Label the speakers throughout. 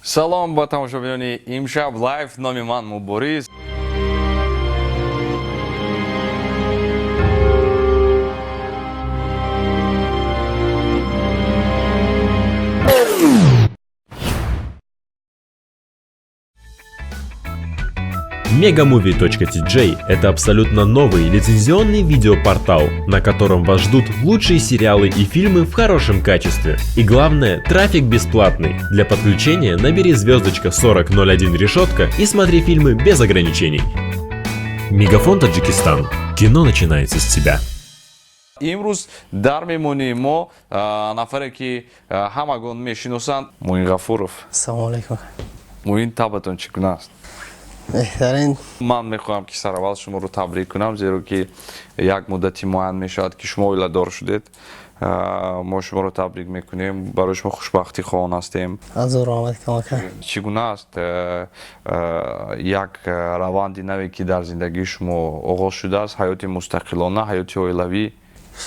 Speaker 1: Салом ба тамошобинони Имшаб Лайв. Номи ман Мубориз.
Speaker 2: Megamovie.tj – это абсолютно новый лицензионный видеопортал, на котором вас ждут лучшие сериалы и фильмы в хорошем качестве. И главное, трафик бесплатный. Для подключения набери звездочка 4001 решетка и смотри фильмы без ограничений. Мегафон Таджикистан. Кино начинается с тебя.
Speaker 1: Имрӯз дар меҳмонии мо нафаре, ки ҳамагон мешиносанд, Муин Ғафуров.
Speaker 3: Ассалому алайкум.
Speaker 1: Муин, табатон чӣ гуна аст?
Speaker 3: Беҳтарин.
Speaker 1: Ман мехоҳам, ки сараввал шуморо табрик кунам, зеро ки як муддати муайян мешавад, ки шумо оиладор шудед. Мо шуморо табрик мекунем, барои шумо хушбахтӣ хоҳон ҳастем.
Speaker 3: Ҳазор раҳмат, камака.
Speaker 1: Чӣ гуна аст як раванди наве, ки дар зиндагии шумо оғоз шудааст, ҳаёти мустақилона, ҳаёти оилавӣ?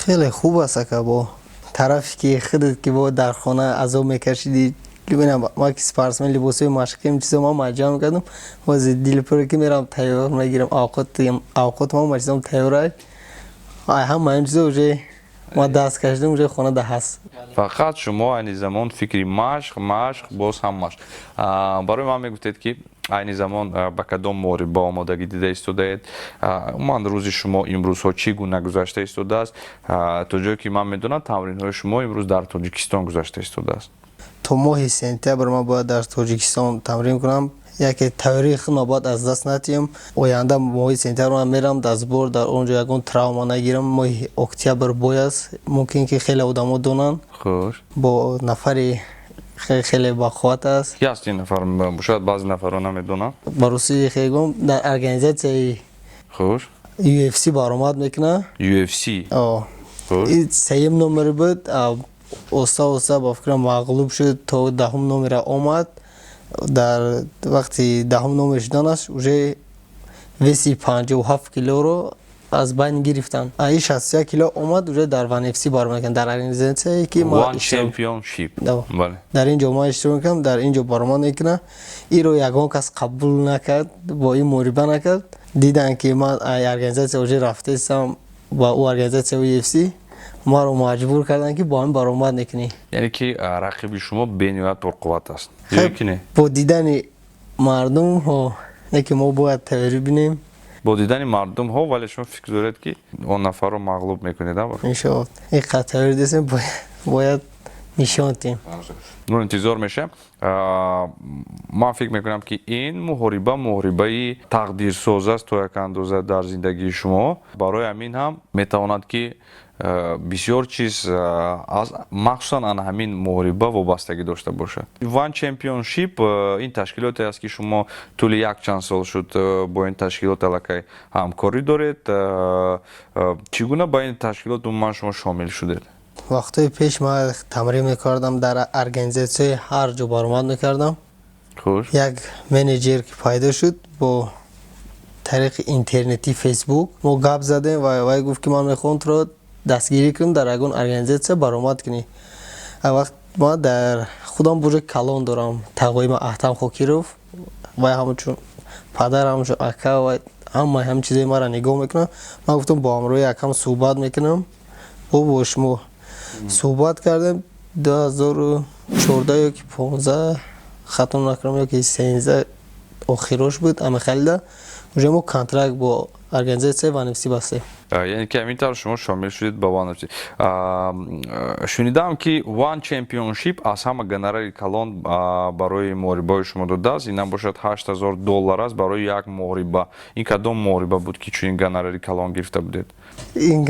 Speaker 3: Хеле хуб аст, ака. Бо тарафе ки худат ки бо дар хона азоб мекашидӣ, бинам, ма ки спортсмен, либосҳои машқим, чизо ма маҷамъ мекардам, ҳозир дилпур ки мерам, тайёр мегирам, авқот ма чизом тайёр. Ай ҳама ин чизо уже ма даст кашидам, уже хона да ҳаст.
Speaker 1: Фақат шумо айни замон фикри машқ, машқ, боз ҳам машқ. Барои ман мегуфтед, ки айни замон ба кадом муҳориба омодагӣ дида истодаед? Умуман, рӯзи шумо имрӯзҳо чӣ гуна гузашта истодааст? То ҷое ки ман медонам, тамринҳои шумо имрӯз дар Тоҷикистон гузашта истодааст.
Speaker 3: То моҳи сентябр ман бояд дар Тоҷикистон тамрин кунам. Яке тайёрии худма бояд аз даст натиҳам. Оянда моҳи сентябр ман мерам дар сбор, дар он ҷо ягон травма нагирам. Моҳи октябр бой аст, мумкин ки хеле одамо донанд. Бо нафари хеле бақувват аст.
Speaker 1: Ки аст ин нафар? Шояд баъзе нафарро намедонанд.
Speaker 3: Ба русӣ хеле гум, дар организатсияи UFC баромад мекунад.
Speaker 1: UFC?
Speaker 3: Сеюм номер буд, оста оста, ба фикрам, мағлуб шуд, то 10-ум номера омад. Дар вақти 10-ум номер шуданаш уже веси 57 килоро аз байн гирифтанд. И 61 кило омад, уже дар One FC баромад карданд, дар организатсияе ки дар ин ҷо ман иштирок мекунам, дар ин ҷо баромад мекунам. Иро ягон кас қабул накард, бо ин муҳориба накард. Диданд, ки ман организатсия уже рафтаистам ба ӯ организатсия UFC, маро маҷбур карданд, ки бо ҳамин баромад мекунӣ.
Speaker 1: Яъне ки рақиби шумо бениҳоят пурқувват аст ё ки не?
Speaker 3: Бо дидани мардумҳо, не ки мо бояд тайёрӣ бинем.
Speaker 1: Бо дидани мардумҳо, вале шумо фикр доред, ки он нафарро мағлуб мекунед?
Speaker 3: Иншоалло, ин қадр тайёрӣ дистем, бояд нишон диҳем.
Speaker 1: Мо интизор мешавем. Ман фикр мекунам, ки ин муҳориба муҳорибаи тақдирсоз аст то як андоза дар зиндагии шумо. Барои ҳамин ҳам метавонад, ки бисёр чиз аз махсусан ана ҳамин муҳориба вобастагӣ дошта бошад. One Championship ин ташкилоте аст, ки шумо тӯли якчанд сол шуд бо ин ташкилот аллакай ҳамкорӣ доред. Чӣ гуна ба ин ташкилот умуман шумо шомил шудед?
Speaker 3: Вақтҳои пеш ман тамрин мекардам, дар организатсияи ҳар ҷо баромад мекардам. Як менеҷер ки пайдо шуд, бо тариқи интернети, Фейсбук мо гап задем ва вай гуфт, ки ман мехоҳам туро дастгирӣ кунам, дар ягон организатсия баромад кунӣ. Вақт ман дар худам бужа калон дорам, тағои ман Аҳтам Хокиров, вай ҳамчун падар, ҳамчун ака ва ҳамаи ҳамин чизои маро нигоҳ мекунад. Ман гуфтам, бо ҳамроҳи акам суҳбат мекунам, бо шумо суҳбат кардем. 2014 ё ки 15, хато накунам, ё ки 13 охирош буд, амихалида уже мо контракт бо организатсияи One FC бастем.
Speaker 1: Яъне ки ҳамин тавр шумо шомил шудед ба One FC. Шунидам, ки One Championship аз ҳама гонорари калон барои муҳорибаҳои шумо додааст. Ин бошад 8000 доллар аст барои як муҳориба. Ин кадом муҳориба буд, ки чунин гонорари калон гирифта будед?
Speaker 3: Ин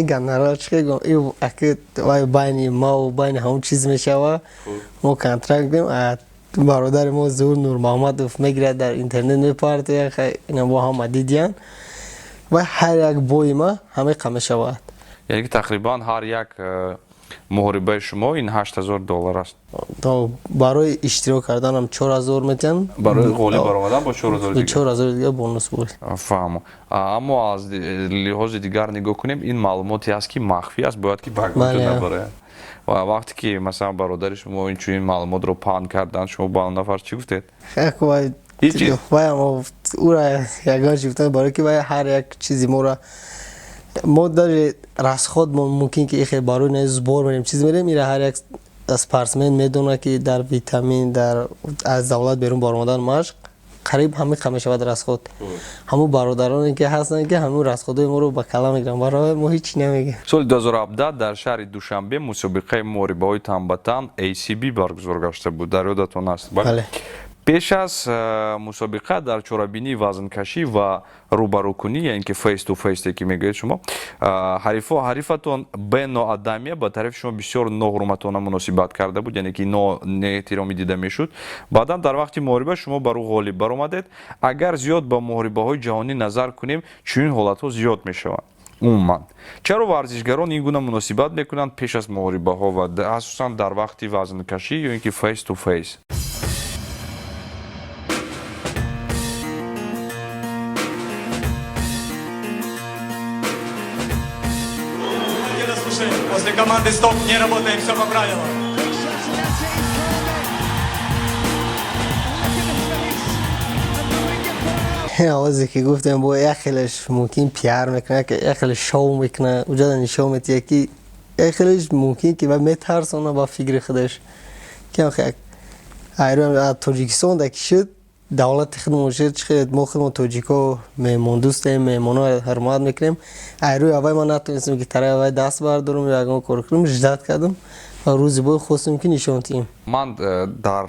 Speaker 3: гонорар чӣ гум, аки вай байни маву байни ҳамон чиз мешава. Мо контракт дем, бародари мо Зуҳур Нурмаҳмадов мегирад, дар интернет мепартояд, ина бо ҳама дидиян ва ҳар як бои ма ҳамиқа мешавад.
Speaker 1: Яъне ки тақрибан ҳар як муҳорибаи шумо ин 8000 доллар аст?
Speaker 3: То барои иштирок карданам 4000 метиҳанд.
Speaker 1: Барои ғолиб баромадан бо 4000 дигар?
Speaker 3: 4000 дигар бонус буд.
Speaker 1: Фаҳмо. Аммо аз лиҳози дигар нигоҳ кунем, ин маълумоте аст, ки махфӣ аст, бояд ки ба набарад. Ва вақте ки масалан бародари шумо инчунин маълумотро паҳн карданд, шумо ба он нафар чӣ гуфтед?
Speaker 3: Ура ягон чӣ гуфтан, барое ки вай ҳар як чизи моро мо даже расход мумкин ки ихе барои на сбор мерем, чиз мерем, ира ҳар як спортсмен медонад, ки дар витамин, дар аз давлат берун баромадан, машқ қариб ҳамин мешавад расход. Ҳамун бародароне ки ҳастанд, ки ҳамун расходҳои моро ба кала мегиранд, барои мо ҳеҷ намегӯем.
Speaker 1: Соли 2017 дар шаҳри Душанбе мусобиқаи муҳорибаҳои тан ба тан ACB баргузор гашта буд. Дар ёдатон аст?
Speaker 3: Бале.
Speaker 1: Пеш аз мусобиқа дар чорабинии вазнкашӣ ва рӯбарӯкунӣ, яъне ки face to face, ки мегӯед шумо, ҳарифатон Бено Адамия ба тарафи шумо бисёр ноҳурматона муносибат карда буд, яъне ки неэҳтиромӣ дида мешуд. Баъдан дар вақти муҳориба шумо бар ӯ ғолиб баромадед. Агар зиёд ба муҳорибаҳои ҷаҳонӣ назар кунем, чунин ҳолатҳо зиёд мешаванд. Умуман, чаро варзишгарон ин гуна муносибат мекунанд пеш аз муҳорибаҳо ва асосан дар вақти вазнкашӣ ё ин ки face to face?
Speaker 4: После команды стоп не работаем, все по правилам.
Speaker 3: Овозе ки гуфтем, бо як хелеш мумкин пиар мекунад, як хелеш шоу мекунад, уҷада нишон метиҳад, ки як хелеш мумкин ки метарсона ба фикри худаш, ки айрӯ Тоҷикистон да ки шуд, давлати худмон шуд, чихел мо худмон тоҷико меҳмондӯстем, меҳмонро ҳурмат мекунем. Айрӯи аввай ман натонистем, ки тарафи аввай даст бардорам ё ягон кор кунам, ждать кардам ва рӯзи бой хостем, ки нишон диҳем.
Speaker 1: Ман дар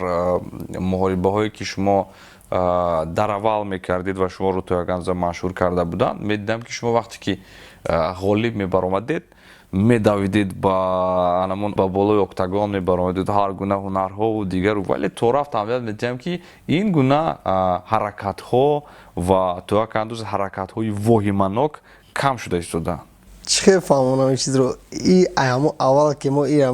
Speaker 1: муҳорибаҳое, ки шумо дар аввал мекардед ва шуморо то як андоза машҳур карда буданд, медидам, ки шумо вақте ки ғолиб мебаромадед, медавидед ба анамон, ба болои октагон мебаромадед, ҳар гуна ҳунарҳову дигару, вале то рафт аҳамият медиҳам, ки ин гуна ҳаракатҳо ва то як андоза ҳаракатҳои воҳиманок кам шуда истодаанд.
Speaker 3: Чӣ хел фаҳмонам ин чизро? И ҳамо аввал ки мо ира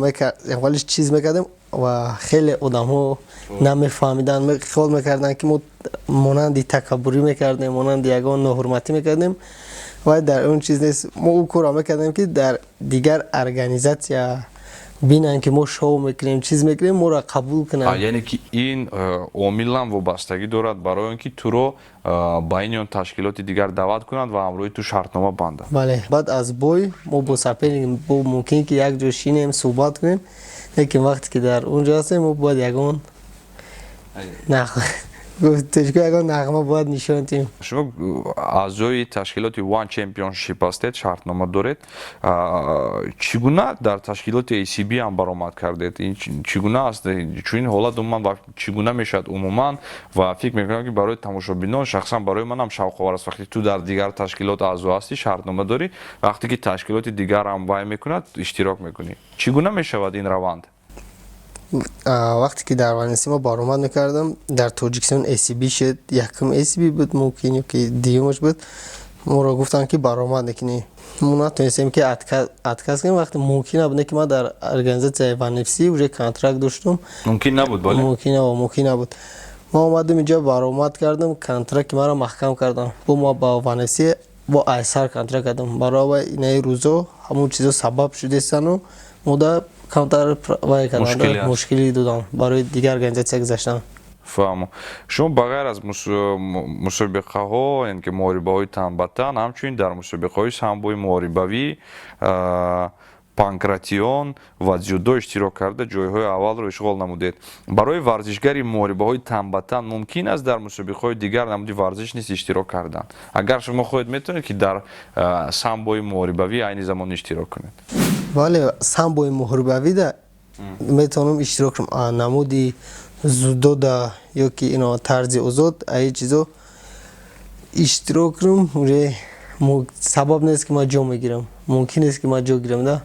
Speaker 3: аввалиш чиз мекардем ва хеле одамҳо намефаҳмиданд, хиёл мекарданд, ки мо монанди такаббурӣ мекардем, монанди ягон ноҳурматӣ мекардем. Вай дар он чиз нест. Мо ӯ корро мекардем, ки дар дигар организатсия бинанд, ки мо шоу мекунем, чиз мекунем, моро қабул кунанд.
Speaker 1: Яъне ки ин омилам вобастагӣ дорад барои он ки туро ба ин ё ташкилоти дигар даъват кунанд ва ҳамроҳи ту шартнома банданд.
Speaker 3: Бале, баъд аз бой мо бо соперник бо мумкин ки як ҷо шинем, суҳбат кунем, лекин вақте ки дар он ҷо ҳастем, мо бояд ягон тоҷико ягон нағма бояд нишон диҳем.
Speaker 1: Шумо аъзои ташкилоти One Championship ҳастед, шартнома доред. Чӣ гуна дар ташкилоти ACB ҳам баромад кардед? Ин чӣ гуна аст чунин ҳолат умуман ва чӣ гуна мешавад умуман? Ва фикр мекунам, ки барои тамошобинон, шахсан барои манам шавқовар аст, вақте ту дар дигар ташкилот аъзо ҳастӣ, шартнома дорӣ, вақте ки ташкилоти дигар ҳам вай мекунад, иштирок мекунӣ. Чӣ гуна мешавад ин раванд?
Speaker 3: Вақте ки дар Валенсия мо баромад мекардам, дар Тоҷикистон ACB шуд, якум ACB буд мумкин ё ки дуюмаш буд, моро гуфтанд, ки баромад мекунӣ. Мо натонистем, ки отказ кунем. Вақте мумкин набуд, ки ман дар организатсияи ONE уже контракт доштум.
Speaker 1: Мумкин набуд, бале.
Speaker 3: Мумкин набуд, мумкин набуд. Мо омадем инҷо, баромад кардам, контракти маро маҳкам кардам, бо ма ба ONE бо айсар контракт кардам. Барои инаи рӯзо ҳамун чизо сабаб шудестану мода камтар вай кардам, мушкилӣ додам барои дигар организатсия гузаштан.
Speaker 1: Фаҳмо. Шумо ба ғайр аз мусобиқаҳо, яъне ки муҳорибаҳои тан ба тан, ҳамчунин дар мусобиқаҳои самбои муҳорибавӣ, панкратион ва дзюдо иштирок карда, ҷойҳои аввалро ишғол намудед. Барои варзишгари муҳорибаҳои тан ба тан мумкин аст дар мусобиқаҳои дигар намуди варзиш низ иштирок кардан? Агар шумо хоҳед, метавонед, ки дар самбои муҳорибавӣ айни замон иштирок кунед?
Speaker 3: Бале, самбои муҳорибавида метавонам иштирок кунам. Намуди дзюдода ё ки ино тарзи озод, аи чизо иштирок кунам, уже сабаб нест, ки ман ҷо мегирам, мумкин нест, ки ман ҷо гирам да.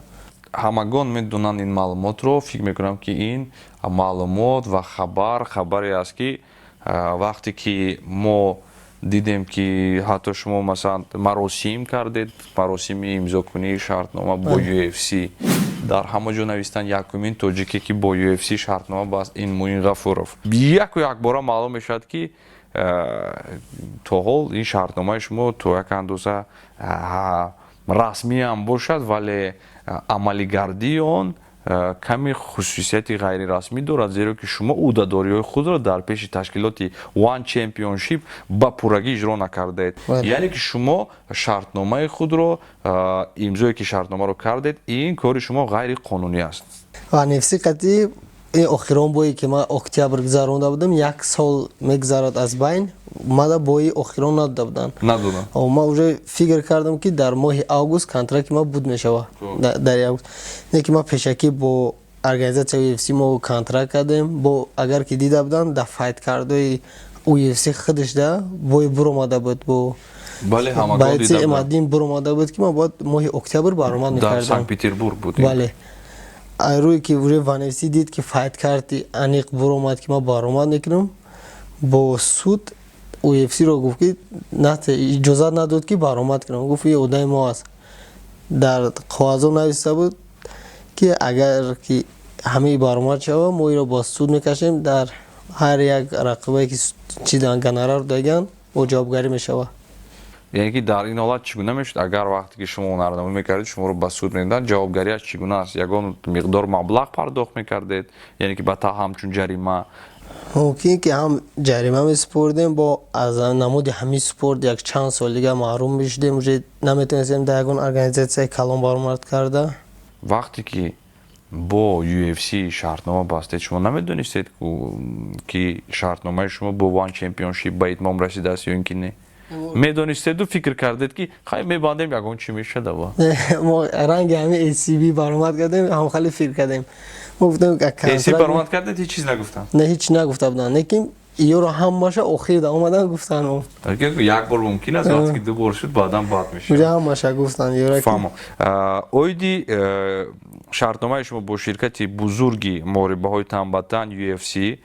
Speaker 1: Ҳамагон медонанд ин маълумотро. Фикр мекунам, ки ин маълумот ва хабар хабаре аст, ки вақте ки мо дидем, ки ҳатто шумо масалан маросим кардед, маросими имзокунии шартнома бо UFC, дар ҳама ҷо навистанд: якумин тоҷике, ки бо UFC шартнома баст, ин Муин Ғафуров. Яку якбора маълум мешавад, ки то ҳол ин шартномаи шумо то як андоза расмиам бошад, вале амалигардии он Каме хусусияти ғайрирасмӣ дорад, зеро ки шумо ӯҳдадориҳои худро дар пеши ташкилоти One Championship ба пуррагӣ иҷро накардаед. Яъне ки шумо шартномаи худро, имзое ки шартномаро кардед, ин кори шумо ғайриқонунӣ аст.
Speaker 3: One FC қати ин охирон бое ки ман октябр гузаронда будам, як сол мегузарад аз байн, мада бои охирон надода буданд.
Speaker 1: Надоданд.
Speaker 3: Ман уже фикр кардам, ки дар моҳи август контракти ман буд мешавад, дар август. Не ки ман пешакӣ бо организатсияи UFC мо контракт кардем. Бо агар ки дида буданд, дар fight card ои UFC худаш да бой буромада буд бо
Speaker 1: Бале, ҳамагон
Speaker 3: бойци
Speaker 1: дида буданд.
Speaker 3: Эмаддин буромада буд, ки ман бояд моҳи октябр баромад
Speaker 1: Дар
Speaker 3: мекардам.
Speaker 1: Санкт Петербург буд.
Speaker 3: Бале, рӯе ки уже One FC дид, ки fight card и аниқ буромад, ки ман баромад мекунам, бо суд UFC-ро гуфт, ки иҷозат надод, ки баромад кунам. Гуфт, ин одами мо аст. Дар коғазо нависта буд, ки агар ки ҳамаи баромад шава, мо иро ба суд мекашем, дар ҳар як рақибае ки чи гонорар даган, бо ҷавобгарӣ мешавад.
Speaker 1: Яъне ки дар ин ҳолат чӣ гуна мешуд? Агар вақте ки шумо ҳунарнамоӣ мекардед, шуморо ба суд медоданд, ҷавобгариаш чӣ гуна аст? Ягон миқдор маблағ пардохт мекардед, яъне ки ба та ҳамчун ҷарима?
Speaker 3: Мумкин ки ҳам ҷарима месупордем, бо аз намуди ҳамин спорт як чанд сол дига маҳрум мешудем, уже наметавонистем дар ягон организатсияи калон баромад карда.
Speaker 1: Вақте ки бо UFC шартнома бастед, шумо намедонистед, ки шартномаи шумо бо One Championship ба итмом расидааст ё ин ки не? Медонистеду фикр кардед, ки хай, мебандем, ягон чӣ мешадава?
Speaker 3: Мо ранги ҳамин ACB баромад кардем, ҳамхали фикр кардем. Мо гуфтем
Speaker 1: ACB баромад кардед, ҳеҷ чиз нагуфтанд?
Speaker 3: Не, ҳеҷ нагуфта буданд, лекин иёро ҳамаша охир да омадан гуфтанд.
Speaker 1: Як бор мумкин аст, вақте ки ду бор шуд, баъдан бад мешавад.
Speaker 3: Уже ҳамаша гуфтанд.
Speaker 1: Фаҳмо. Оиди шартномаи шумо бо ширкати бузурги муҳорибаҳои тан ба тан UFC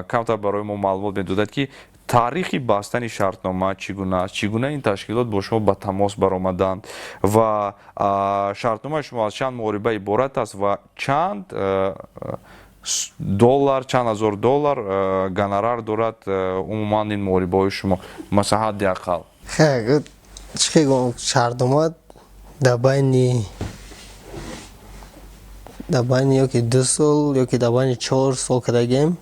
Speaker 1: камтар барои мо маълумот медодад, ки таърихи бастани шартнома чӣ гуна аст, чӣ гуна ин ташкилот бо шумо ба тамос баромаданд ва шартномаи шумо аз чанд муҳориба иборат аст ва чанд доллар, чанд ҳазор доллар гонорар дорад умуман ин муҳорибаҳои шумо, масалан, ҳадди ақал?
Speaker 3: Чӣ гум, шартнома дар байни ёки 2 сол, ёки дар байни 4 сол кардагем.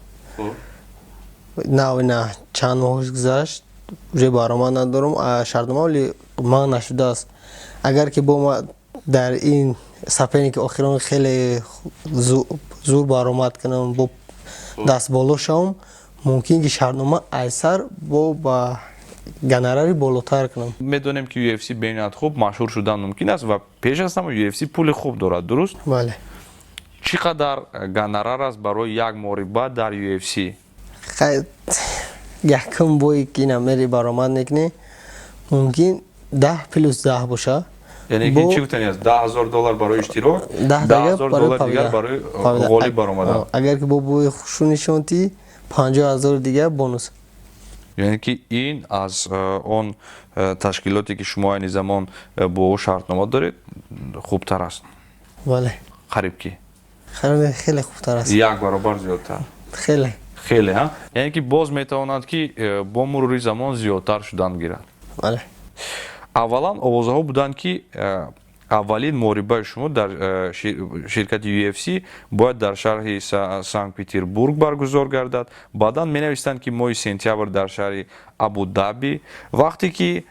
Speaker 3: На, чанд моҳ гузашт, уже баромад надорам. Шартнома вале ман нашудааст. Агар ки бо ма дар ин соперники охирон хеле зур баромад кунам, бо дастболо шавам, мумкин ки шартнома айсар бо ба гонорари болотар кунам.
Speaker 1: Медонем, ки UFC бениҳоят хуб машҳур шудан мумкин аст ва пеш аз ҳама UFC пули хуб дорад, дуруст?
Speaker 3: Бале.
Speaker 1: Чӣ қадар гонорар аст барои як муҳориба дар UFC?
Speaker 3: Якум бое ки ина мери баромад мекунӣ, мумкин 10 плюс 10 боша.
Speaker 1: Яъне ки чӣ гуфтани аст? 10 000 доллар барои иштирок, 10 000 доллар дигар барои ғолиб баромадан.
Speaker 3: Агар ки бо бои хушу нишонтӣ, 50 000 дигар бонус.
Speaker 1: Яъне ки ин аз он ташкилоте, ки шумо айни замон бо ӯ шартнома доред, хубтар аст?
Speaker 3: Бале.
Speaker 1: Қариб ки
Speaker 3: Хеле хубтар аст.
Speaker 1: Як баробар зиёдтар.
Speaker 3: Хеле.
Speaker 1: Хеле. Яъне ки боз метавонад, ки бо мурури замон зиёдтар шудан гирад.
Speaker 3: Бале.
Speaker 1: Аввалан овозаҳо буданд, ки аввалин муҳорибаи шумо дар ширкати UFC бояд дар шаҳри Санкт Петербург баргузор гардад. Баъдан менависанд, ки моҳи сентябр дар шаҳри Абудаби, вақте ки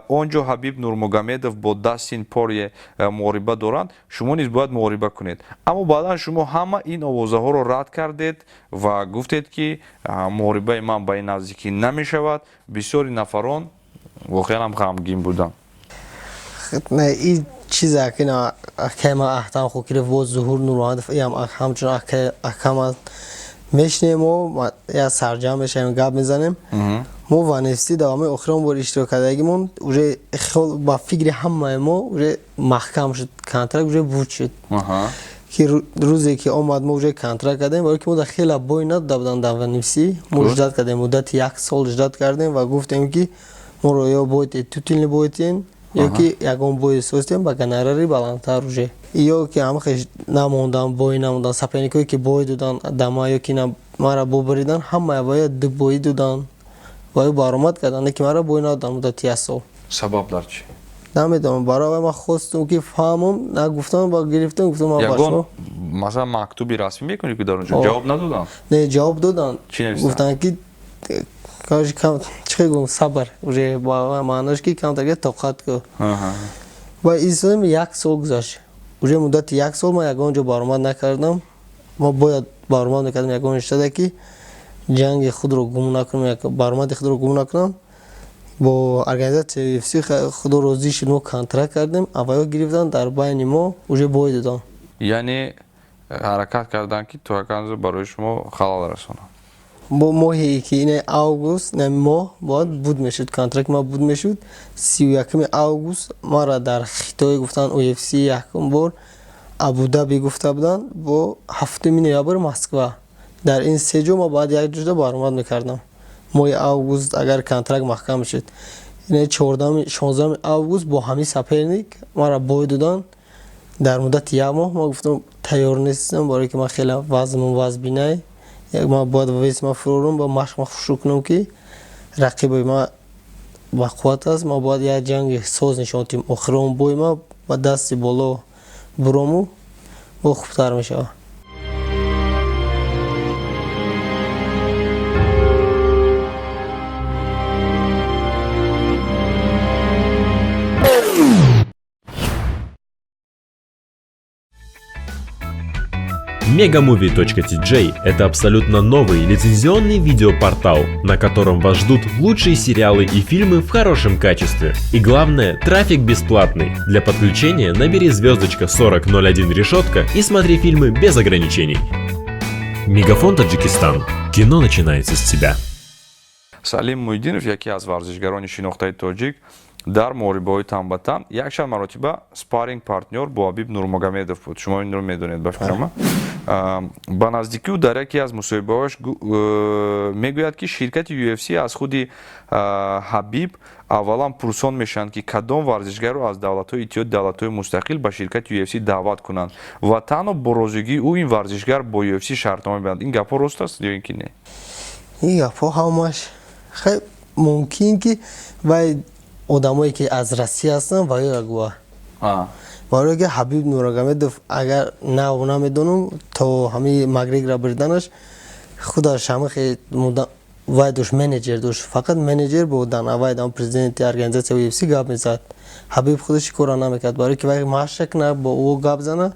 Speaker 1: он ҷо Ҳабиб Нурмугамедов бо Дастин Порье муҳориба доранд, шумо низ бояд муҳориба кунед. Аммо баъдан шумо ҳама ин овозаҳоро рад кардед ва гуфтед, ки муҳорибаи ман ба ин наздикӣ намешавад. Бисёри нафарон воқеан ҳам ғамгин буданд.
Speaker 3: Ин чизе ки акаи ман Аҳтам Хокиров бо Зуҳур Нурмуҳаммадов, иам ҳамчун акам аст, мешинем, мо як сарҷамъ мешавем, гап мезанем. Мо One FC дар ҳамаи охирон бор иштирок кардагимон, уже ба фикри ҳамаи мо уже маҳкам шуд, контракт уже буд шуд, ки рӯзе ки омад, мо уже контракт кардем, барои ки мо дар хеле бой надода буданд дар One FC. Мо ждать кардем, муддати як сол ждать кардем ва гуфтем, ки моро ё бой титульный бой тиен, ё ки ягон бой созтем ба гонорари баландтар. Уже ё ки ҳамахеш намондан, бой намондан. Соперникое ки бой додан дама ё ки мара бубаридан, ҳамаи бояд ду боӣ додан ва ё баромад кардан, лекин мара бой надодан муддати як сол.
Speaker 1: Сабаб дар чӣ?
Speaker 3: Намедонам, барои ман хостум ки фаҳмам, нагуфтам, ба гирифтам, гуфтам ман ба шумо.
Speaker 1: Масалан мактуби расмӣ мекунӣ ки дар он ҷо ҷавоб надоданд?
Speaker 3: Не, ҷавоб доданд.
Speaker 1: Чӣ навиштанд?
Speaker 3: Гуфтанд ки короче кам чӣ гум сабр, уже ба маънош ки камтар тоқат кун. Ва ин як сол гузашт. Уже муддати як сол ман ягон ҷо баромад накардам. Ма бояд баромад мекардам ягон иштада ки ҷанги худро гум накунам, баромади худро гум накунам. Бо организатсияи UFC худо розӣ шуд, мо контракт кардем, аввало гирифтан дар байни мо уже бой доданд.
Speaker 1: Яъне ҳаракат карданд ки то як андоза барои шумо халал расонанд.
Speaker 3: Бо моҳе ки ин август, не моҳ бояд буд мешуд, контракт ма буд мешуд. 31 август маро дар Хитой гуфтанд UFC якум бор Абу-Даби гуфта буданд, бо 7 ноябр Москва. Дар ин се ҷо ма бояд як ҷода баромад мекардам. Моҳи август агар контракт маҳкам мешуд. Ин 14 16 август бо ҳамин соперник маро бой доданд. Дар муддати як моҳ ма гуфтам тайёр нестам, барои ки ман хеле вазнам вазбинай. Ман бояд вес ма фурорам, ба машқ ма хушрӯ кунам ки рақиби ма ба қувват аст, ман бояд як ҷанги соз нишон диҳам. Охирон бой ма ба дасти боло бурому бо хубтар мешавад.
Speaker 2: Megamovie.tj – это абсолютно новый лицензионный видеопортал, на котором вас ждут лучшие сериалы и фильмы в хорошем качестве. И главное, трафик бесплатный. Для подключения набери звездочка 4001 решетка и смотри фильмы без ограничений. Мегафон Таджикистан. Кино начинается с тебя.
Speaker 1: Салим Муҳиддинов, яке аз варзишгарони шинохтаи тоҷик, дар муҳорибаҳои тан ба тан якчанд маротиба спарринг партнёр бо Ҳабиб Нурмагомедов буд. Шумо инро медонед, ба фикрам. Ба наздикӣ ӯ дар яке аз мусоҳибаҳояш мегӯяд, ки ширкати UFC аз худи Ҳабиб аввалан пурсон мешаванд, ки кадом варзишгарро аз давлатҳои Иттиҳоди давлатҳои мустақил ба ширкати UFC даъват кунанд ва танҳо бо розигии ӯ ин варзишгар бо UFC шартнома мебандад. Ин гапҳо рост аст ё ин ки не?
Speaker 3: Ин гапҳо ҳамаш хеле мумкин ки вай одамое ки аз Россия ҳастанд ва ё гуа. Барое ки Ҳабиб Нурмагомедов агар нав намедонам, то ҳамин Макгрегора бурданаш худаш ҳама вай дошт, менеҷер дошт, фақат менеҷер бо Дана Вайт, ам президенти организатсияи UFC гап мезад. Ҳабиб худаш кора намекард, барое ки вай машқ на бо ӯ гап зана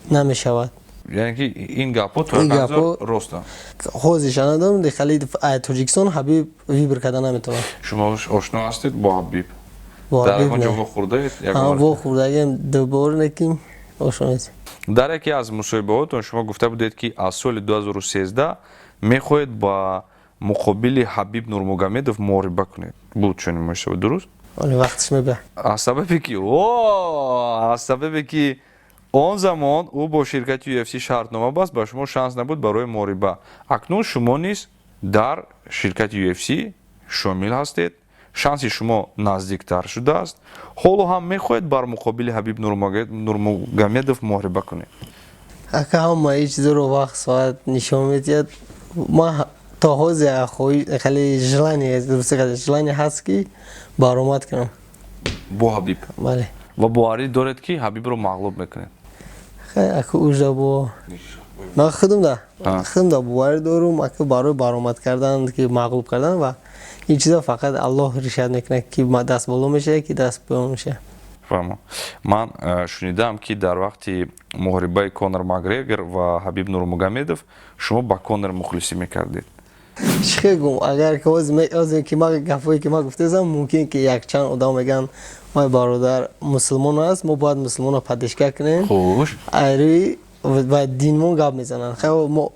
Speaker 3: намешавад.
Speaker 1: Яъне ки ин гапҳо то як андоза ростанд.
Speaker 3: Ҳозирша надорам, хеле Тоҷикистон Ҳабиб выбор карда наметавонад.
Speaker 1: Шумо ошно ҳастед бо Ҳабиб?
Speaker 3: Бо
Speaker 1: Дар
Speaker 3: Ҳабиб
Speaker 1: ягон ҷо
Speaker 3: не.
Speaker 1: вохӯрдаед?
Speaker 3: Вохӯрдагиам дубор, лекин ошно нестем.
Speaker 1: Дар яке аз мусоҳибаҳотон шумо гуфта будед, ки аз соли 2013 мехоҳед ба муқобили Ҳабиб Нурмагомедов муҳориба кунед. Буд чунин мусоҳиба, дуруст?
Speaker 3: Оле вақтиш мебия.
Speaker 1: Аз сабабе ки он замон ӯ бо ширкати UFC шартнома баст, ба шумо шанс набуд барои муҳориба. Акнун шумо низ дар ширкати UFC шомил ҳастед, шанси шумо наздиктар шудааст. Ҳоло ҳам мехоҳед бар муқобили Ҳабиб Нурмагомедов муҳориба кунед?
Speaker 3: Ака, ҳама ин чизоро вақт соат нишон медиҳад. Ман то ҳозир хеле желание, желание ҳаст ки баромад кунам.
Speaker 1: Бо Ҳабиб?
Speaker 3: Бале.
Speaker 1: Ва боварӣ доред, ки Ҳабибро мағлуб мекунед?
Speaker 3: Ака, ужа бо ман худам да боварӣ дорум, ака, барои баромад кардан ки мағлуб кардан ва ин чизо фақат Аллоҳ решат мекунад, ки даст боло мешавад, ки даст поён мешавад.
Speaker 1: Фаҳмам. Ман шунидам, ки дар вақти муҳорибаи Конор Макгрегор ва Ҳабиб Нурмагомедов шумо ба Конор мухлисӣ мекардед.
Speaker 3: Чӣ гум, агар ки ҳозир ки ма гапҳое ки ма гуфтаам, мумкин ки якчанд одам мегӯянд, вай бародар мусулмон аст, мо бояд мусулмонро поддержка кунем. Айрӯи ва динмон гап мезананд. Хай, мо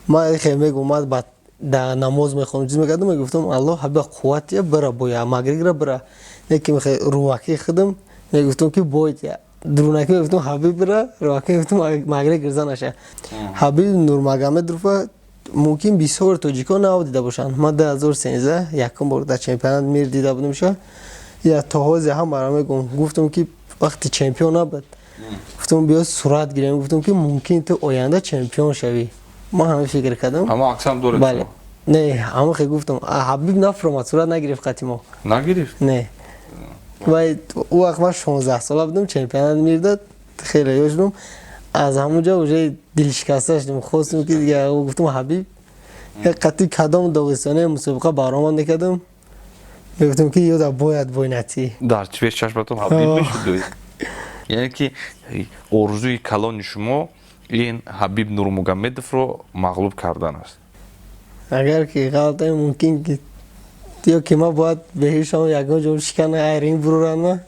Speaker 3: ма хе мегум, ма ба дар намоз мехонам, чиз мекардам, мегуфтам, Аллоҳ ҳаба қувват тия, бира боя Макгрегора бира. Не ки мехе рӯвакии худам мегуфтам, ки бой тия, дурунакӣ мегуфтам Ҳабиб бира, рӯвакӣ мегуфтам Макгрегор занаша. Ҳабиб Нурмагомедовро мумкин бисёр тоҷикон нав дида бошанд. Ман 2013 якум бор дар чемпионат мир дида будамша. Я то ҳозир ҳамаро мегӯм, гуфтам ки вақти чемпион набуд, гуфтам биё сурат гирем, гуфтам ки мумкин ту оянда чемпион шавӣ. Ман ҳамин фикр кардам.
Speaker 1: Ҳама аксам доред?
Speaker 3: Бале, не, ҳама хе гуфтам, Ҳабиб нафромад, сурат нагирифт қати мо.
Speaker 1: Нагирифт?
Speaker 3: Не. Вай ӯ вақт ман 16 сола будам, чемпионат мирдод, хеле ёш будам. Аз ҳамон ҷо уже дилшикаста шудем, хостем ки дига гуфтам Ҳабиб қати кадом доғистоне мусобиқа баромад мекардам, мегуфтам ки ёда бояд бой натӣ.
Speaker 1: Дар пеш чашматон Ҳабиб мешуд. Яъне ки орзуи калони шумо ин Ҳабиб Нурмугамедовро мағлуб кардан аст.
Speaker 3: Агар ки ғалатам мумкин ки ё ки ман бояд беҳишам ягон ҷо шикана айрин буруран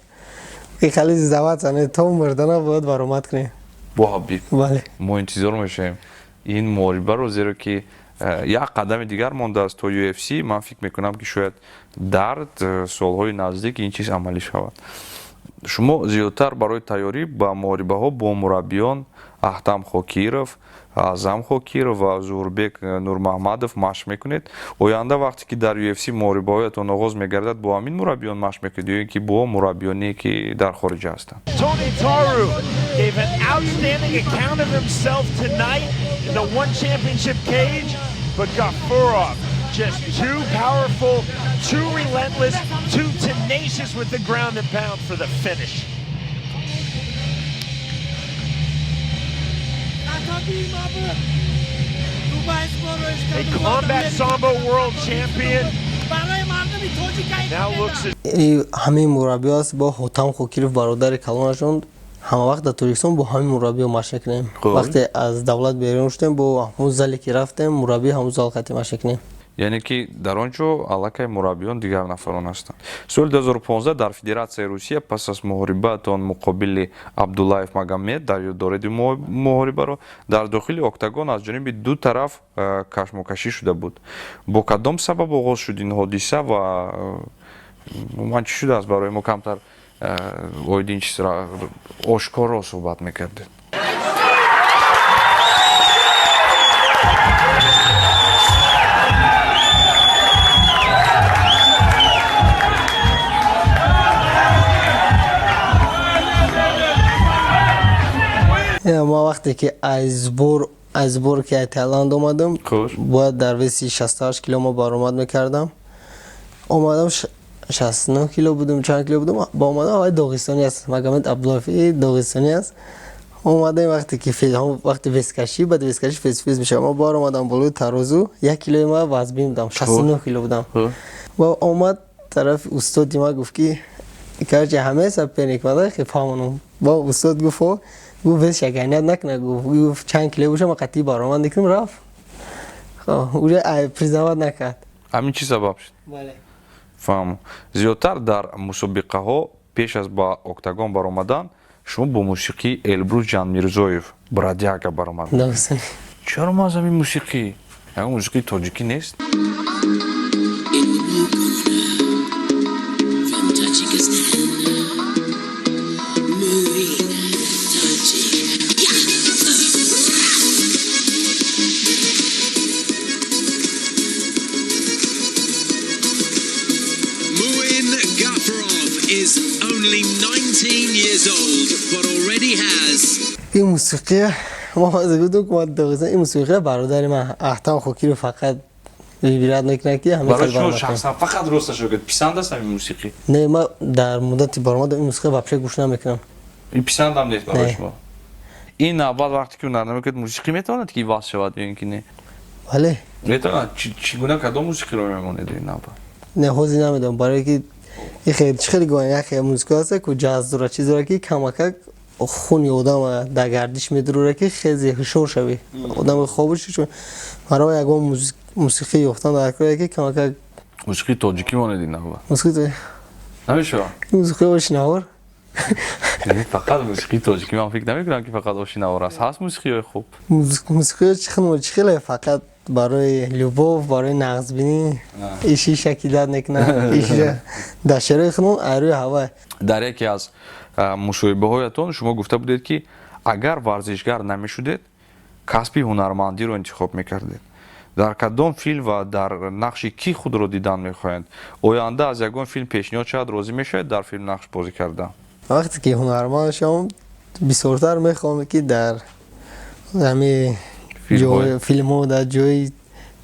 Speaker 3: ки хали зават зане то мурдана бояд баромад кунем.
Speaker 1: Бо Ҳабиб.
Speaker 3: Бале.
Speaker 1: Мо интизор мешавем ин муҳорибаро, зеро ки як қадами дигар мондааст то UFC. Ман фикр мекунам ки шояд дар солҳои наздик ин чиз амалӣ шавад. Шумо зиёдтар барои тайёрӣ ба муҳорибаҳо бо мураббиён Аҳтам Хокиров, Аъзам Хокиров ва Зуҳурбек Нурмаҳмадов машқ мекунед. Оянда вақте ки дар UFC муҳорибаҳоятон оғоз мегардад, бо ҳамин мураббиён машқ мекунед ё ин ки бо мураббиёне ки дар хориҷа ҳастанд?
Speaker 5: Tony Taru gave an outstanding account of himself tonight in the One Championship cage, but Gafurov just too powerful, too relentless, too tenacious with the ground and pound for the finish. A combat sambo world champion now looks at
Speaker 3: ҳамин мураббиё аст бо Ҳотам Хокиров, бародари калонашон. Ҳама вақт дар Тоҷикистон бо ҳамин мураббиё машқ мекунем. Вақте аз давлат берун шудем, бо ҳамун зале ки рафтем, мураббӣ ҳамун зал қати машқ мекунем.
Speaker 1: Яъне ки дар он ҷо аллакай мураббиён дигар нафарон ҳастанд. Соли 2015 дар Федератсияи Русия пас аз муҳорибаатон муқобили Абдуллаев Магомед, дар ёд доред муҳорибаро, дар дохили октагон аз ҷониби ду тараф кашмокашӣ шуда буд. Бо кадом сабаб оғоз шуд ин ҳодиса ва умуман чӣ шудааст? Барои мо камтар оиди ин чиз ошкоро суҳбат мекардед.
Speaker 3: Ма вақте ки аз сбор ки аз Таиланд омадам, бояд дар веси 68 кило ма баромад мекардам. Омадам, 69 кило будам, чанд кило будам, ба омадам, аввал доғистони аст, Магомед Абдуллаев доғистони аст. Омадем, вақте ки вақти вескашӣ, баъд вескашӣ фес-фес мешавад. Ма бор омадам болои тарозу, як килои ма вазбин будам, 69 кило будам. Ва омад тарафи устоди ма, гуфт ки короче ҳамаи соперник мада хе фаҳмонам. Ба устод гуфт, гуфт вес шаганият накуна, гуфт чанд кило боша, ма қатъи баромад мекунам, рафт. Уже признавать накард.
Speaker 1: Ҳамин чӣ сабаб шуд?
Speaker 3: Бале.
Speaker 1: Фаҳмам. Зиёдтар дар мусобиқаҳо пеш аз ба октагон баромадан шумо бо мусиқии Элбрус Ҷанмирзоев «Бродяга» баромад. Чаро ман аз ҳамин мусиқӣ? Ягон мусиқии тоҷикӣ нест?
Speaker 6: In the blue corner from Tajikistan, Muin Tajik.
Speaker 7: Muin Gafurov is only 19 years old, but already has
Speaker 3: ин мусиқия ма гуфтам ки ма доғистон ин мусиқия бародари ман Аҳтам Хокиров фақат вибрат мекунад ки ҳамин
Speaker 1: Барои
Speaker 3: хел
Speaker 1: шумо
Speaker 3: баромад кунем.
Speaker 1: шахсан фақат росташо гӯед, писанд аст ҳамин мусиқӣ?
Speaker 3: Не, ма дар муддати баромадам ин мусиқия вообще гӯш намекунам.
Speaker 1: Ин писандам нест барои
Speaker 3: Не.
Speaker 1: шумо. Ин навбат вақте ки ҳунарнамоӣ мекунед, мусиқӣ метавонад ки иваз шавад ё ин ки не?
Speaker 3: Бале.
Speaker 1: Метавонад. Чӣ гуна, кадом мусиқиро мемонед ин навбат?
Speaker 3: Не, ҳозир намедонам, барое ки ихе чӣ хеле гӯян, яхе мусиқа ҳаста ку ҷаз дора, чиз дора ки камакак хуни одам дар гардиш медурора, ки хеле ҳушёр шавӣ, одам хобуш. Барои ягон мусиқӣ ёфтан дар кор ки камакак
Speaker 1: Мусиқии тоҷикӣ монед ин навбат.
Speaker 3: Мусиқи
Speaker 1: Намешавад?
Speaker 3: Мусиқи ошинавор.
Speaker 1: Не, фақат мусиқии тоҷикӣ ман фикр намекунам ки фақат ошинавор аст. Ҳаст мусиқиҳои хуб.
Speaker 3: Мусиқиҳо чӣ хеле фақат барои любовь, барои нағзбинӣ, иши шакидат мекунад, иши дар шерои худмон айрӯи ҳава.
Speaker 1: Дар яке аз мусоҳибаҳоятон шумо гуфта будед, ки агар варзишгар намешудед, касби ҳунармандиро интихоб мекардед. Дар кадом филм ва дар нақши кӣ худро дидан мехоҳед? Оянда аз ягон филм пешниҳод шавад, розӣ мешавед дар филм нақш бозӣ кардан?
Speaker 3: Вақте ки ҳунарманд шавам, бисёртар мехоҳам ки дар ҳами
Speaker 1: Филмҳо.
Speaker 3: Филмҳо дар ҷои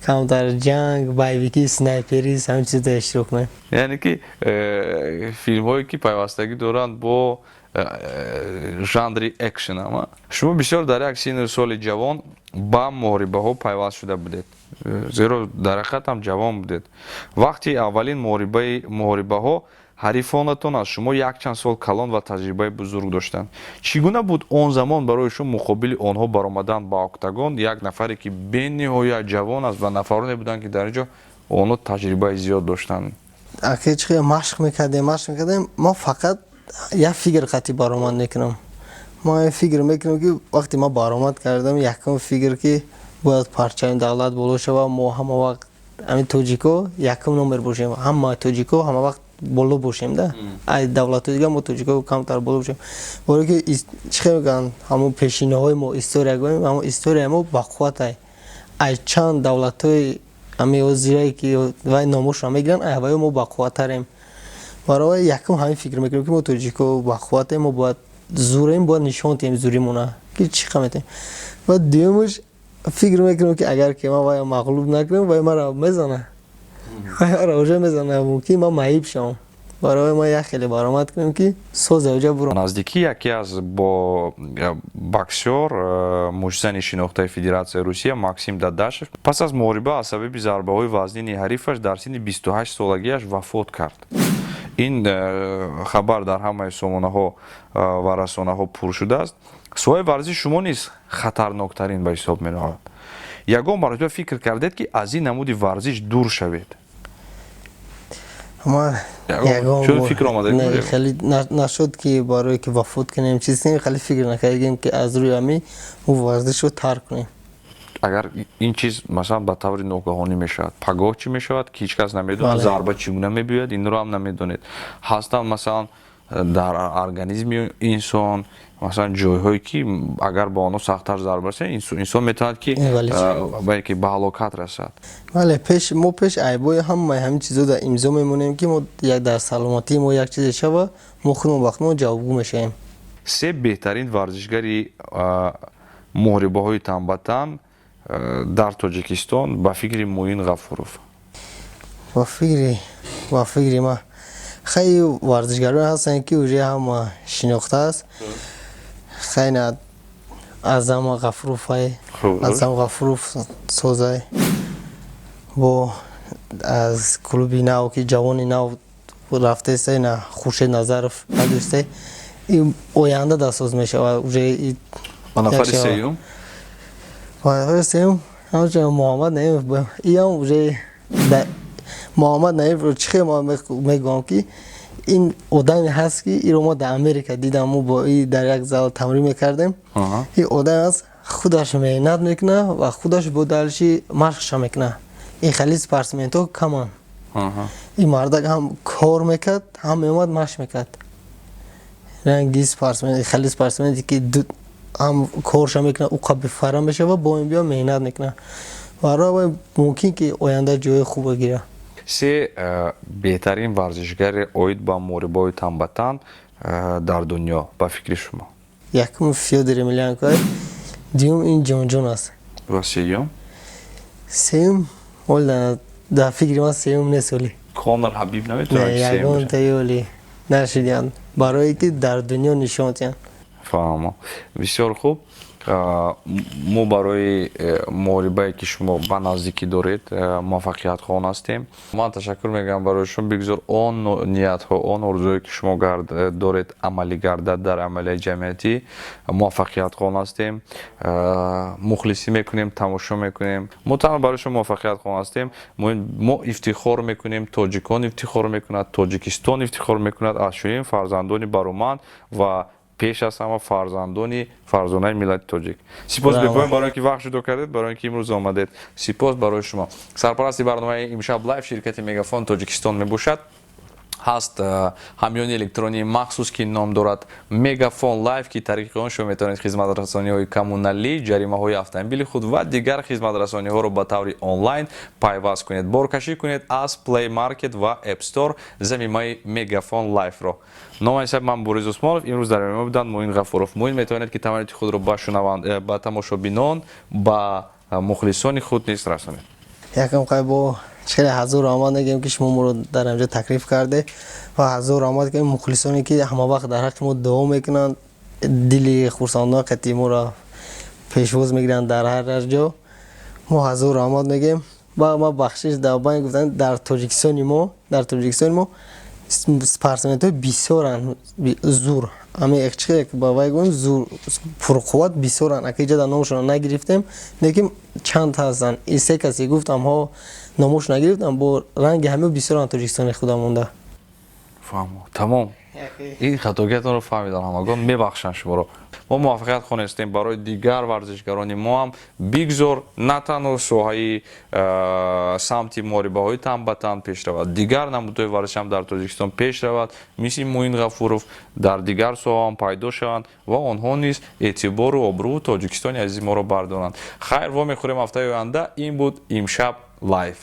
Speaker 3: Камтар ҷанг, боевики, снайперист, ҳамин чизда иштирок кунем.
Speaker 1: Яъне ки филмҳое, ки пайвастагӣ доранд бо жанри экшн. Ама шумо бисёр дар як синну соли ҷавон ба муҳорибаҳо пайваст шуда будед, зеро дар ҳақиқат ҳам ҷавон будед. Вақти аввалин муҳорибаҳо ҳарифонатон аз шумо якчанд сол калон ва таҷрибаи бузург доштанд. Чӣ гуна буд он замон барои шумо муқобили онҳо баромадан ба октагон, як нафаре, ки бениҳоят ҷавон аст, ва нафароне буданд, ки дар ин ҷо онҳо таҷрибаи зиёд доштанд?
Speaker 3: Аки, чӣ машқ мекардем, мо фақат як фикр қатъи баромад мекунам. Ма фикр мекунам, ки вақте ма баромад кардам, якум фикр, ки бояд парчами давлат боло шава, мо ҳама вақт ҳамин тоҷико якум номер бошем, ҳама тоҷико ҳама вақт боло бошем да, ай давлатҳои дигар мо тоҷико камтар боло бошем, барое ки чӣ хел мегӯянд, ҳамон пешинаҳои мо, история гӯем, ҳамон историяи мо бақувват, ай чанд давлатҳои ҳамин ҳозирае, ки вай номошро мегиранд, ай ҳаваё мо бақувваттарем. Барои якум ҳамин фикр мекунем, ки мо тоҷико бақувватем, мо бояд зурем, бояд нишон диҳем зуримона, ки чӣ қа метавонем. Ва дуюмаш, фикр мекунем, ки агар ки ман вая мағлуб накунам, вай мара мезана, вай мара уже мезана, мумкин ман маиб шавам. Барои ма як хеле баромад кунем, ки соз оҷа бурам.
Speaker 1: Наздикӣ яке аз бо боксёр, муштзани шинохтаи Федератсияи Русия Максим Дадашев пас аз муҳориба аз сабаби зарбаҳои вазнини ҳарифаш дар синни 28 солагиаш вафот кард. Ин хабар дар ҳамаи сомонаҳо ва расонаҳо пур шудааст. Соҳаи варзиши шумо низ хатарноктарин ба ҳисоб меравад. Ягон маротиба фикр кардед, ки аз ин намуди варзиш дур шавед?
Speaker 3: Ягон
Speaker 1: фикр омада?
Speaker 3: Не, хеле нашуд, ки барое ки вафот кунем, чиз кунем, хеле фикр накардем, ки аз рӯи ҳамин мо варзишро тарк кунем.
Speaker 1: Агар ин чиз, масалан, ба таври ногаҳонӣ мешавад, пагоҳ чӣ мешавад, ки ҳеҷ кас намедонад. Зарба чӣ гуна мебиёяд, инро ҳам намедонед. Ҳастанд, масалан, дар организми инсон, масалан, ҷойҳое, ки агар ба онҳо сахттар зарба расад, инсон метавонад, ки ки ба ҳалокат расад.
Speaker 3: Бале, пеш мо пеш айбои ҳамаи ҳамин чизо дар имзо мемонем, ки мо дар саломатии мо як чизе шава, мо худмон ба худмон ҷавобгӯ мешавем.
Speaker 1: Се беҳтарин варзишгари муҳорибаҳои тан ба тан дар Тоҷикистон ба фикри Муин Ғафуров?
Speaker 3: Ба фикри ман, хеле варзишгароне ҳастанд, ки уже ҳама шинохтааст. Хеле Азам Ғафуровай, Азам Ғафуров созай, бо аз клуби нав, ки ҷавони нав рафтеста, ина Хуршед Назаров надӯсте, оянда дастсоз мешавад уже.
Speaker 1: Ба нафари сеюм?
Speaker 3: Нафари сеюм ҳамчунин Муҳаммад Наимов. Иам уже Муҳаммад Наимовро чӣ хел ман мегӯям, ки ин одаме ҳаст, ки иро мо дар Америка дидам, мо бо и дар як зал тамрин мекардем. Ин одаме аст, худаш меҳнат мекунад ва худаш бо далши машқша мекунад. Ин хеле спортсменҳо каманд. Ин мардак ҳам кор мекард, ҳам меомад, машқ мекард. Ранги спортсмен, хеле спортсмене, ки ҳам корша мекунад, ӯ қабифара мешава, бо ин биё меҳнат мекунад. Барои мумкин, ки оянда ҷои хубе гирад.
Speaker 1: Се беҳтарин варзишгари оид ба муҳорибаҳои тан ба тан дар дунё ба фикри шумо?
Speaker 3: Якум Фёдор Емельяненко, дуюм ин Ҷонҷон аст.
Speaker 1: Ва сеюм?
Speaker 3: Сеюм ола дар фикри ман сеюм нест оли.
Speaker 1: Конор, Ҳабиб наметавонад?
Speaker 3: Ягон таи оли нашидианд, барое ки дар дунё нишон диҳанд.
Speaker 1: Фаҳмо, бисёр хуб. Мо барои муҳорибае, ки шумо ба наздикӣ доред, муваффақиятхоҳон ҳастем. Ман ташаккур мегӯям барои шумо. Бигзор он ниятҳо, он орзуое, ки шумо доред, амалӣ гардад дар амалияи ҷамъиятӣ. Муваффақиятхоҳон ҳастем, мухлисӣ мекунем, тамошо мекунем. Мо танҳо барои шумо муваффақиятхоҳон ҳастем. Мо ифтихор мекунем, тоҷикон ифтихор мекунад, Тоҷикистон ифтихор мекунад аз чунин фарзандони бароманд ва пеш аз ҳама фарзандони фарзонаи миллати тоҷик. Сипос бепоён барои ки вақт ҷудо кардед, барои ки имрӯз омадед. Сипос барои шумо. Сарпарасти барномаи Имшаб Лайв ширкати Мегафон Тоҷикистон мебошад. Ҳаст ҳамёни электронии махсус, ки ном дорад Мегафон Лайф, ки тариқи он шумо метавонед хизматрасониҳои коммуналӣ, ҷаримаҳои автомобили худ ва дигар хизматрасониҳоро ба таври онлайн пайваст кунед. Боркашӣ кунед аз Play Market ва App Store замимаи Мегафон Лайфро. Номи ҳисаб ман Борис Усмонов. Имрӯз дар меҳмон буданд Муин Ғафуров. Муин, метавонед, ки таманноти худро ба шунаванд, ба тамошобинон, ба мухлисони худ низ расонед.
Speaker 3: Якам қай бо хеле ҳазор раҳмат мегӯем, ки шумо моро дар инҷо таклиф карде, ва ҳазор раҳмат ки мухлисоне, ки ҳама вақт дар ҳаққи мо дуо мекунанд, дили хурсандона қати моро пешвоз мегиранд дар ҳар ҷо. Мо ҳазор раҳмат мегӯем. Ва ма бахшиш дар байн гуфтан, дар Тоҷикистони мо спортсменҳои бисёранд зур, ами чи ба вай гӯем, зур, пурқувват бисёранд. Ака, иҷода номашонро нагирифтем, лекин чанд ҳастанд, и се касе гуфтам ҳо, номош нагирифтам, бо ранги ҳама бисёранд Тоҷикистони худа монда.
Speaker 1: Фаҳмо, тамом, ин хатогиятонро фаҳмидан ҳамагон, мебахшанд шуморо. Мо муваффақият хонестем барои дигар варзишгарони мо ҳам. Бигзор на танҳо соҳаи самти муҳорибаҳои тан ба тан пеш равад, дигар намудҳои варзиш ҳам дар Тоҷикистон пеш равад, мисли Муин Ғафуров дар дигар соҳа ҳам пайдо шаванд ва онҳо низ эътибору обрӯу Тоҷикистони азизи моро бардоранд. Хайр, вомехӯрем ҳафтаи оянда. Ин буд «Имшаб лайв».